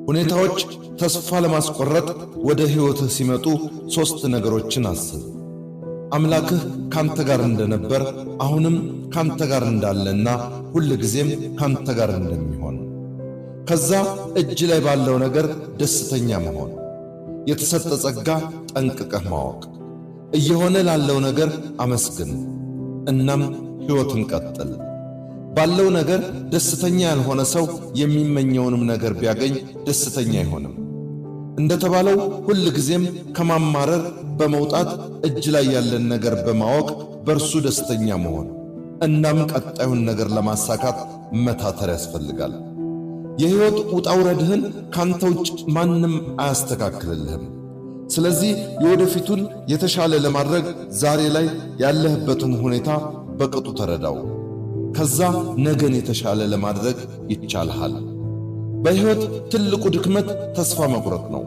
ሁኔታዎች ተስፋ ለማስቆረጥ ወደ ሕይወትህ ሲመጡ ሦስት ነገሮችን አስብ። አምላክህ ካንተ ጋር እንደነበር፣ አሁንም ካንተ ጋር እንዳለና ሁል ጊዜም ካንተ ጋር እንደሚሆን። ከዛ እጅ ላይ ባለው ነገር ደስተኛ መሆን፣ የተሰጠ ጸጋ ጠንቅቀህ ማወቅ፣ እየሆነ ላለው ነገር አመስግን። እናም ሕይወትን ቀጥል። ባለው ነገር ደስተኛ ያልሆነ ሰው የሚመኘውንም ነገር ቢያገኝ ደስተኛ አይሆንም። እንደተባለው ሁል ጊዜም ከማማረር በመውጣት እጅ ላይ ያለን ነገር በማወቅ በእርሱ ደስተኛ መሆን፣ እናም ቀጣዩን ነገር ለማሳካት መታተር ያስፈልጋል። የሕይወት ውጣ ውረድህን ካንተ ውጭ ማንም አያስተካክልልህም። ስለዚህ የወደፊቱን የተሻለ ለማድረግ ዛሬ ላይ ያለህበትን ሁኔታ በቅጡ ተረዳው። ከዛ ነገን የተሻለ ለማድረግ ይቻልሃል። በሕይወት ትልቁ ድክመት ተስፋ መቁረጥ ነው።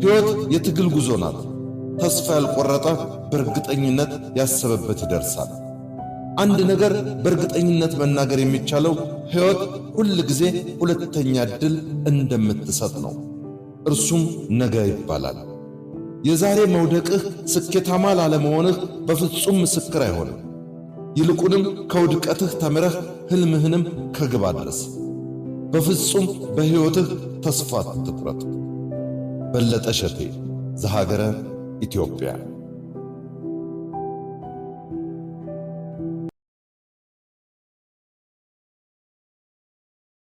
ሕይወት የትግል ጉዞ ናት። ተስፋ ያልቆረጠ በእርግጠኝነት ያሰበበት ይደርሳል። አንድ ነገር በእርግጠኝነት መናገር የሚቻለው ሕይወት ሁል ጊዜ ሁለተኛ ዕድል እንደምትሰጥ ነው። እርሱም ነገ ይባላል። የዛሬ መውደቅህ ስኬታማ ላለመሆንህ በፍጹም ምስክር አይሆንም። ይልቁንም ከውድቀትህ ተምረህ ሕልምህንም ከግብ አድርስ። በፍጹም በሕይወትህ ተስፋ አትቁረጥ። በለጠ ሸቴ፣ ዘሀገረ ኢትዮጵያ።